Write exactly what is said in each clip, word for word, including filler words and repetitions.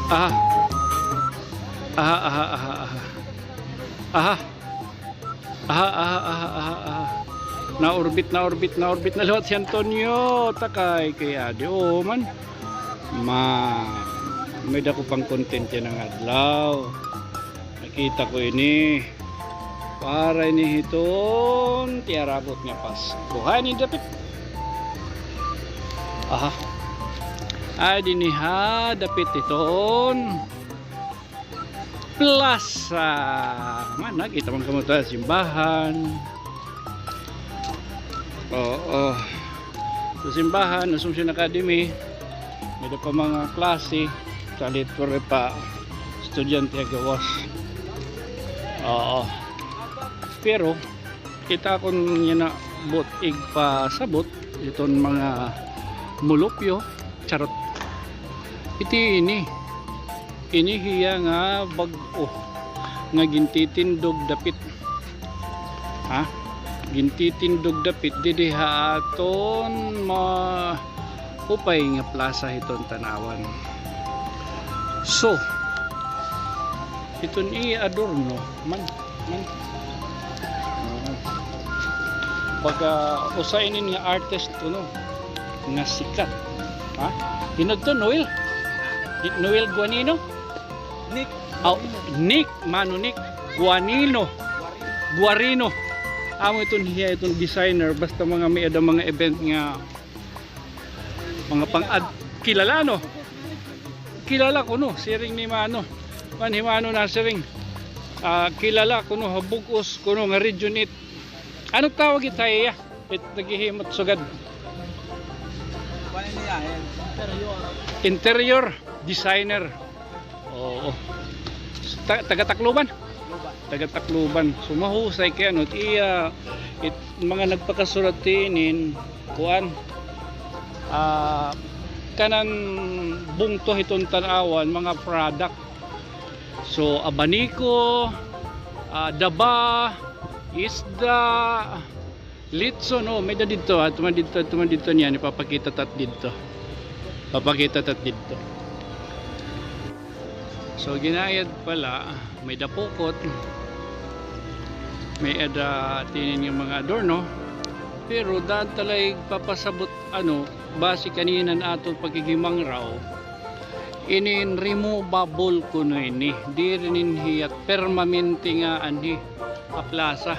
Aha. Aha, aha, aha, aha. Aha. Aha, aha, aha, aha, aha. Naorbit, naorbit, naorbit na liwat si Antonio. Takay kay adi. Oo man. Ma, may dako pang content yana nga adlaw. Nakita ko ini. Para ini hiton tiarabot nga Pasko. Hay, ini dapit. Aha. Ay, dinhi ha dapit hiton plaza. Man, nakita man kamo ta simbahan. Oo. Sa simbahan, Assumption Academy. May da pa mga klase. Salit ko rin pa estudyante gawas. Oo. Pero, kita ko niya na but igpasabot iton mga mulupyo. Charot. Iti ini. Ini hiya nga bag-o nga gintitindog dapit. Ha? Gintitindog dapit didi ha aton maupay nga plaza hiton Tanauan. So, iton iya adorno man, man. Oo. Baga usa inin nga artist kuno nga sikat. Ha? Hin-o to, Noel? Noel Guanino? Nick. Aw, Nick, Mano Nick Guanino. Guarino. Amo iton hiya, iton designer, basta mga may-ada mga event nga mga pang-ad-, kilala, no? Kilala kuno, siring ni Mano. Man, hi Mano nasiring. Ah, kilala kuno ha bug-os kuno nga Region eight. Ano tawag ita iya? It naghihimo hit sugad. Kuan niya, eh, interior. Interior designer. Oo. Ta-, taga Tacloban? Tacloban. Taga Tacloban. So, mahusay kay ano, it iya, it, mga nagpakasurat hinin, kuan, ah, kanan bungto hiton Tanauan, mga product. So, abaniko, ah, daba, isda, litson, oh, may-ada didto, ah, tuman didto, tuman didto niyan, ipapakita ta it didto. Papakita ta it didto. So, ginayad pala, may-ada pukot, may-ada tinin nga mga adorno, pero daan ta la igpapasabot, ano, base kanina han aton pakighimangraw, inin removable kuno ini. Diri inin hiya permanente nga anhi ha plaza.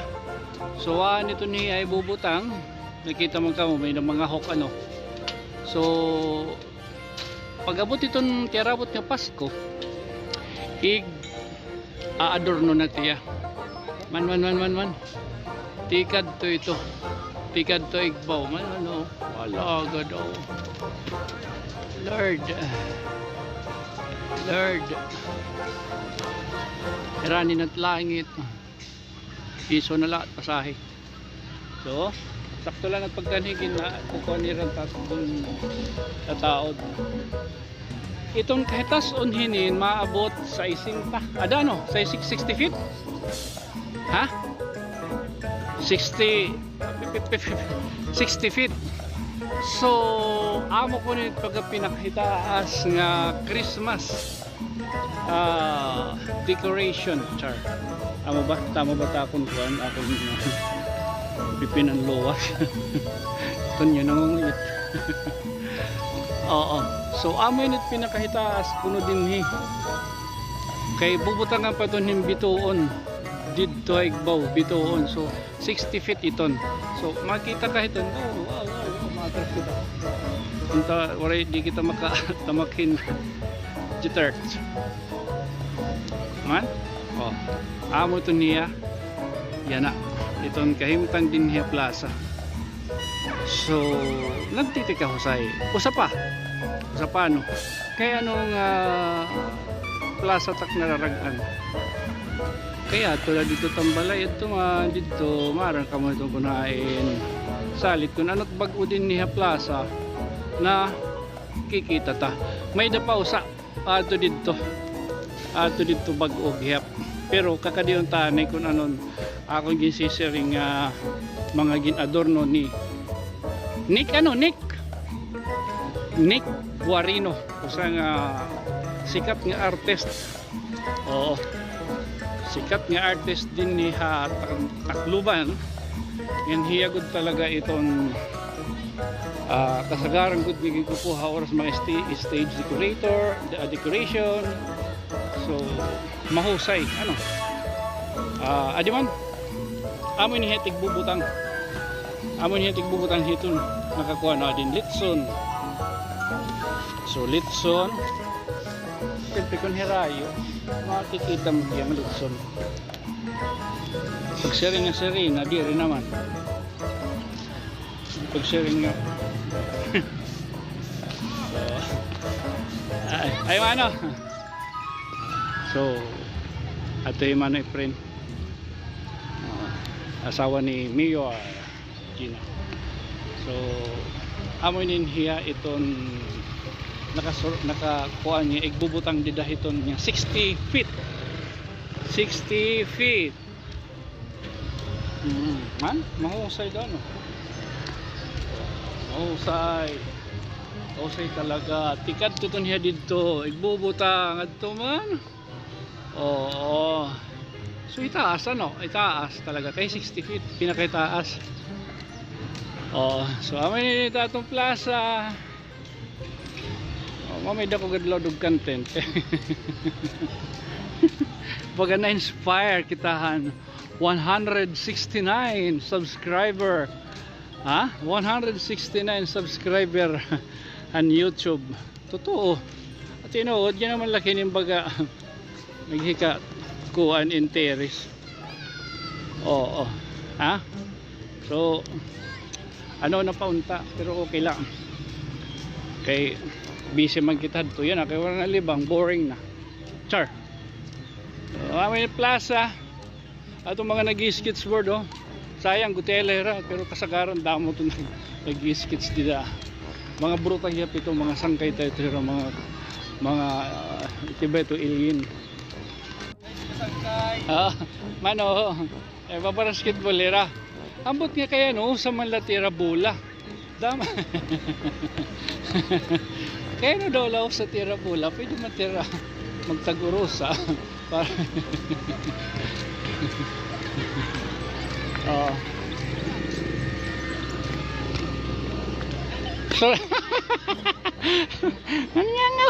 So, waray iton hiya ibubutang. Nakita man kamo, may mga hook, ano. So, pag-abot iton tiarabot nga Pasko, ig-aadorno na tiya. Man, man, man, man, man. Tikadto ito. Tikadto igbaw. Man, man, oh. Wala agad, oh. Lord. Lord. Hirani na it langit. Piso na la it pasahe. So, sakto la it pagkanhi, gin-, kukuan nira tas dun sa taod. Iton kahitas-on hinin maabot sesenta. Ada, ano? Sa six-, sixty feet? Ha? Sixty, sixty feet. So, amo kuno it pagkapinakahitaas nga Christmas ah, decoration, char. Tama ba? Tama ba it akon kuan? Akon, ah, pipinanluwas. Ito niya nangunguyot. Oo. So, amo ini it pinakahitaas kuno dinhi. Kay bubutangan pa iton hin bituon. Didto ha igbaw, bituon. So, sixty feet iton. So, makita ka hiton. Oh, wow, wow, wow, matras kita. Unta, waray, di kita makatamak hin jitter. Man? Oh, amo iton hiya. Yana. Iton kahimtang dinhi ha plaza. So, nagtitikahusay. Usa pa. Usa pa, no? Kay ano nga plaza tak nararag-an. Kay adto la didto tambalay, adto nga didto, maaram kamo didto kun hain. Salit kun ano it bag-o dinhi ha plaza, nakikita ta. May-ada pa usa, adto didto. Adto didto bag-o gihap. Pero kakadi-on ta anay kun ano akon ginsisiring nga mga gin-adorno ni Nick, ano, Nick? Nick Guarino, usa nga sikat nga artist. Oo. Sikat nga artist dinhi ha Tak-, Tacloban. Ngan hiya gud talaga iton, ah, kasagaran gud nga ginkukuha oras mga sta-, stage decorator, de-, ah, decoration. So, mahusay, ano. Ah, adi man, amo ini hiya tigbubutang. Amo ini hiya tigbubutang hiton. Nakakuha na din litson. So, litson. Siyempre, kung hirayo, makikita mo yung litson. Pagsiring nga sirena, diri naman. Pagsiring nga. So, ay, ay, ano? So, ato hi Manoy Efren. Ah, asawa ni Mayor Gina. So, amo ini hiya iton nakasur-, nakakuan niya, igbubutang dida hiton niya sixty feet. Sixty feet. Mm, man, mahusay daw, no? Mahusay. Mahusay talaga. Tikadto iton hiya didto. Igbubutang adto man. Oo. So, itaas, ano? Itaas talaga. Kay sixty feet, pinakaitaas. Oo. So, amo ini dida aton plaza. Oh, mamay da ko gad load og content. Baga na-inspire kita han one hundred sixty-nine subscriber. Ha? One hundred sixty-nine subscriber han YouTube. Totoo. At tinuod, yan naman laki nin baga naghika kuan interes. Oo. Ha? So, ano na pa unta, pero okay lang. Kay busy man kita hadto. Yana, kay wala na libang, boring na. Char. So, amo ini plaza. Aton mga nag-sketchboard, oh. Sayang, gutela hira, pero kasagaran damo iton nag-sketch dida. Mga bruta gihap ito, mga sangkay ta ito, mga, mga, ah, ito ba ito, alien? Ah, mano, eh, babasketball hira. Ambot nga kay ano, usa man la it ira bola. Dam-, kay ano daw la usa it ira bola, pwede man it ira magtag-urusa. Para, oh. So, ano nga nga?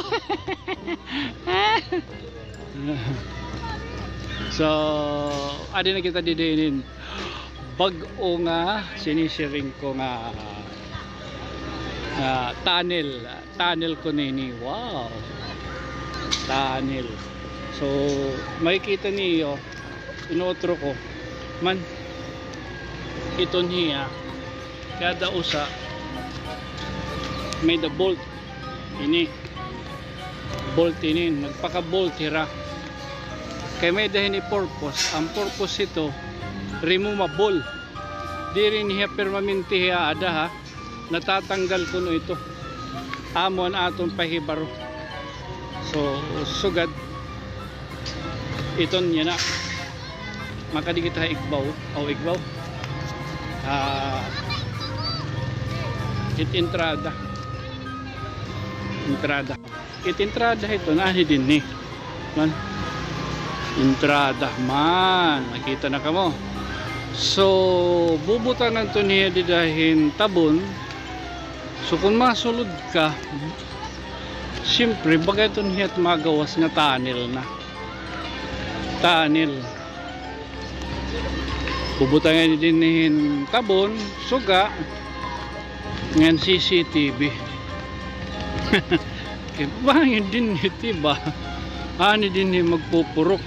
So, adi na kita didi hinin bag-o nga sinisiring ko nga, nga tunnel. Tunnel kuno ini. Wow. Tunnel. So, makikita niyo, inutro ko man, iton hiya, kada usa may-ada bolt. Ini. Bolt ini, nagpaka-bolt hira. Kay may-ada hini purpose. An purpose hito, removable. Diri ini hiya permanente hiya aada, ha. Natatanggal kuno ito. Amo an aton pahibaro. So, sugad iton yana. Makadi kita ha igbaw, aw igbaw. Ah, it entrada. Entrada. It entrada hiton, anhi dinhi. Man. Entrada man. Nakita na kamo. So, bubutangan iton hiya dida hin tabon. So, kon masulod ka, siyempre, baga iton hiya it magawas nga tunnel na. Tunnel. Bubutangan dinhi hin tabon, suga, ngan C C T V. Kay bangin dinhi it iba. Anhi dinhi magpupurok.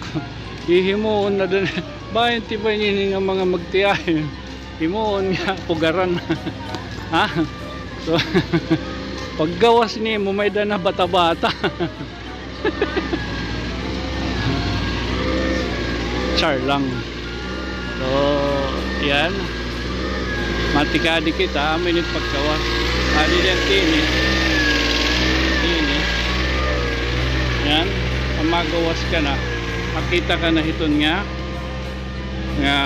Hihimuon na dinhi. Bangin it iba ini nga mga magtiyahin. Himuon nga pugaran. Ha? So, paggawas nimo, may-ada na bata-bata. Char lang. So, yan. Matikadi kita, amo ini it paggawas. Adi diyan, tini. Tini. Yan. Kon magawas ka na, makita ka na hiton nga, nga,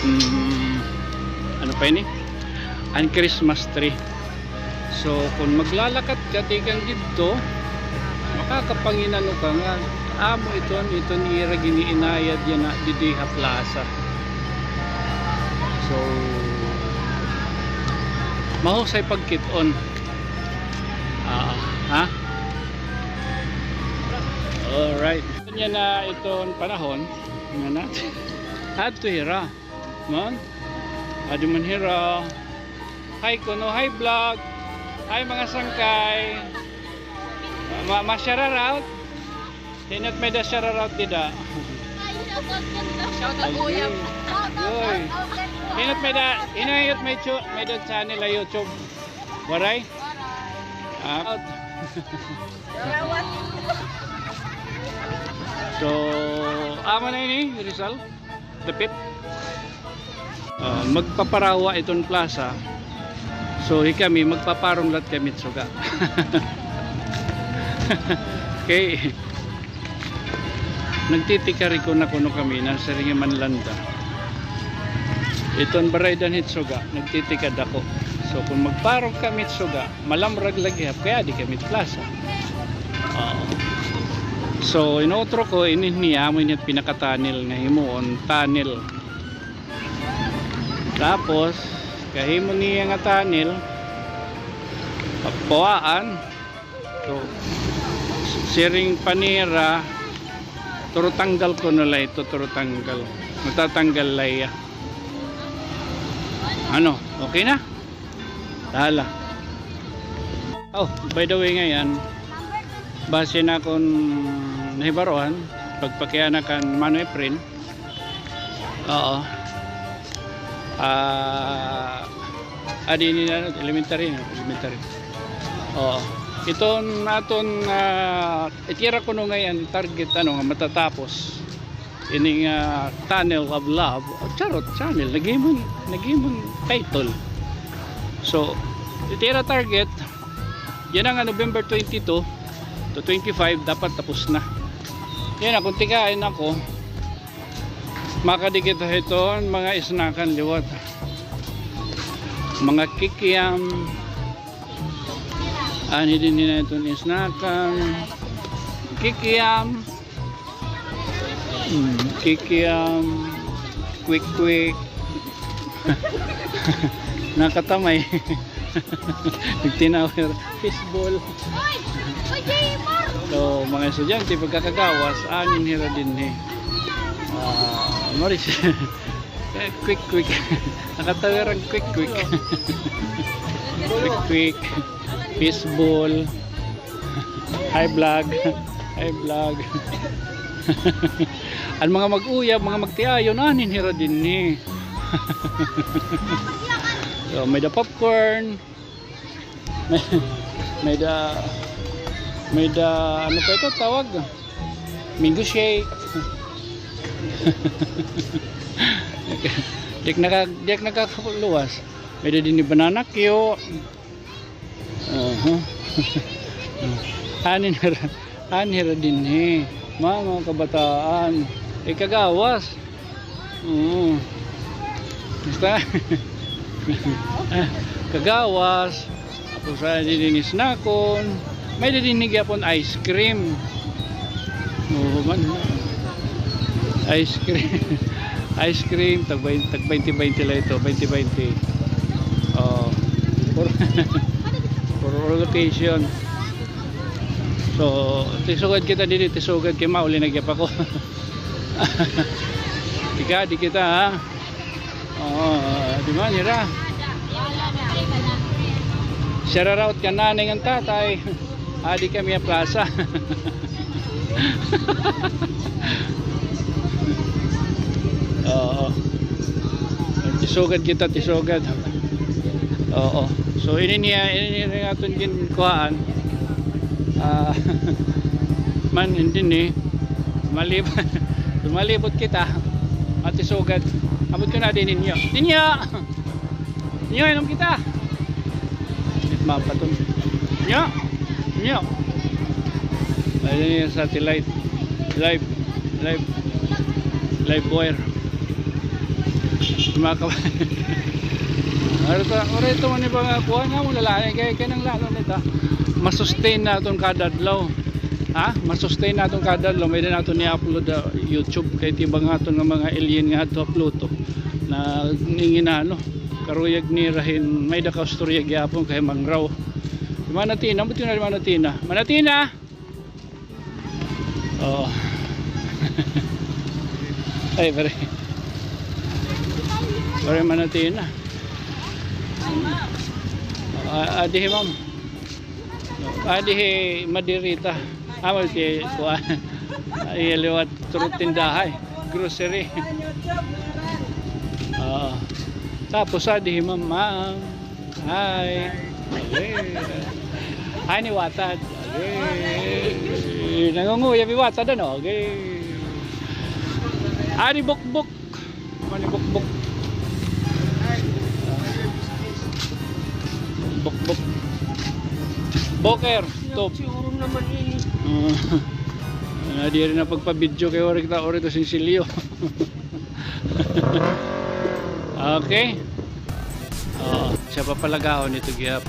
mm, ano pa ini? An Christmas tree. So, kon maglalakat ka tikang didto, makakapanginano ka nga amo iton, iton ira gin-iinayad yana didi ha plaza. So, mahusay pagkit-on. Ah, ha? Alright. Yana iton panahon, yana. Adto hira. Man? Adi man hira. Hi kuno, hi vlog. Hi mga sangkay. Ma, ma shout out. Hin-o it may-ada shout out dida? Shout out, kuya. Yoy. Hin-o it may-ada, hin-o it may-ada channel ha YouTube? Waray? Ah. So, amo na ini, Rizal. Dapit. Ah, magpaparawa iton plaza. So, hikami, magpaparong la kami suga. Okay. Nagtitikari ko na kuno kami, nasiring man landa. Iton baraydan hit suga, nagtitikad ako. So, kon magparong kami suga, malamrag la gihap kay adi kami plaza. Ah. So, inutro ko, ini niya, amo ini pinaka-tunnel nga himuon, tunnel. Tapos, kahimo niya nga tunnel, papawaan. So, siring pa nira, turo tanggal kuno la ito, turo tanggal. Matatanggal la iya. Ano, okay na? Hala. Oh, by the way, ngayan, base na kon nahibaroan, pagpakiana kan Mano Efren. Oo. Ah, adi ini na, elementary, no? Elementary. Oo. Iton aton, ah, itira kuno ngayan target, ano, nga matatapos. Ini nga Tunnel of Love. Charot, channel. Naghimon, naghimon title. So, itira target, yana nga November twenty-two to twenty-five, dapat tapos na. Yana, kon tikain ako, makadi kita hiton mga snackan liwat. Mga kikiam. Ani dinhi na iton snackan. Kikiam. Hmm, kikiam, kwek-kwek. Nakatamay. Nagtinawer. Fishball. So, mga estudyante, pagkakagawas, anin hira dinhi. Ah, Maris. Kwek-kwek. Nakatawer an kwek-kwek. Kwek-kwek. Fishball. Hi, vlog. Hi, vlog. An mga mag-uyab, mga magtiayon, anin hira dinhi. So, may-ada popcorn. May, may-ada, may-ada, ano pa ito tawag? Mango shake. Di ak naka-, di ak nakakaluwas. May-ada dinhi banana cue. Aha. Anin hira, anin hira dinhi, mga kabataan. Eh, kagawas. Oo. Basta. Kagawas. Tapos, ah, dinhi snackon. May dinhi gihapon ice cream. Oo man. Ice cream. Ice cream, tag baynte, tag baynte baynte la ito, baynte baynte. Oh. For, for all occasion. So, tisugad kita didi, tisugad kay mauli na gihap ako. Tika, di kita, ha? Oo, di ba, nira? Shout out kan nanay ngan tatay. Adi kami ha plaza. Oo. Tisugad kita, tisugad. Oo. So, ini niya, ini niya aton ginkuhaan. Ah, man, hindi ni. Malib-, malibot kita. At isugad. Abot ko na din ninyo. Ninyo! Ninyo, inom kita! It mapaton. Ninyo! Ninyo! Ayun yung satellite. Live. Live. Live wire. Mga kabayan. Ora ito, ora ito man iba nga kuan nga, mo lalain kay, kay nang lalo nita. Masustain naton kada adlaw. Ha? Masustain naton kada adlaw. May-ada naton i-upload ha YouTube kay tiba nga aton nga mga alien nga adto ha Pluto. Na ninginano. Karuyag nira hin, may-ada ka istorya gihapon kay mangraw. Mana Tina, buti na Mana Tina. Mana Tina! Oo. Ay, pare. Pare, Mana Tina. Ah, adi hi ma'am. Adi hi Madirita. Amo ti kuan. Ay, liwat turut tindahay. Grocery. Oo. Tapos adi hi ma'am, ma'am. Hi. Agay. Hi, ni Watad. Agay. Nangunguyab hi Watad, ano? Agay. Hi, ni Bukbuk. Hi, ni Bukbuk. Bukbuk. Boker, stop. Siguro naman ini. Ah, diri na pagpa-video kay ora kita, ora ito sinsilyo. Okay. Oo, siya papalagaon ito gihap.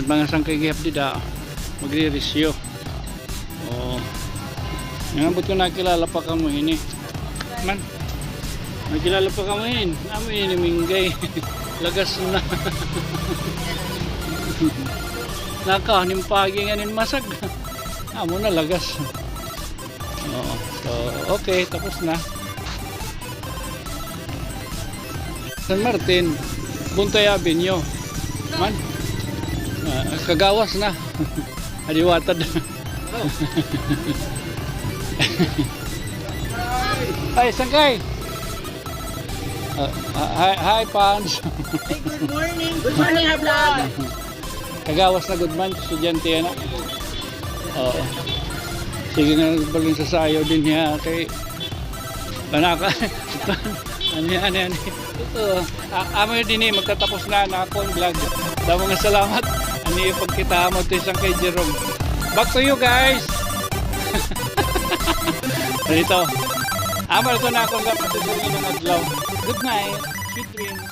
Mga sangkay gihap dida, magre-rescue. Oo. Nangambot ko nakilala pa kamo hini. Man. Nakilala pa kamo hin. Amo hini minggay. Lagas na. Naka, nimpagi nga nin masag. Amo na, lagas. Oo. So, okay, tapos na. San Martin, Buntay Avenue. Man. Ah, kagawas na. Adi Watad. Ay, sangkay. Ah, ah, hi, hi, fans. Ay, good morning. Good morning, ha, vlog. Kagawas na gud man, estudyante yana. Oo. Sige na, balin sa sayaw dinhi ha, kay panaka. Ani, ani, ani. Ito, a-, amo dinhi, magtatapos na an akon vlog. Damo nga salamat. Ani, pagkita mo, ito isang kay Jerome. Back to you, guys. Dito. Amo ito na akon vlog. Ito sa inyong adlaw. Good night. Sweet dreams.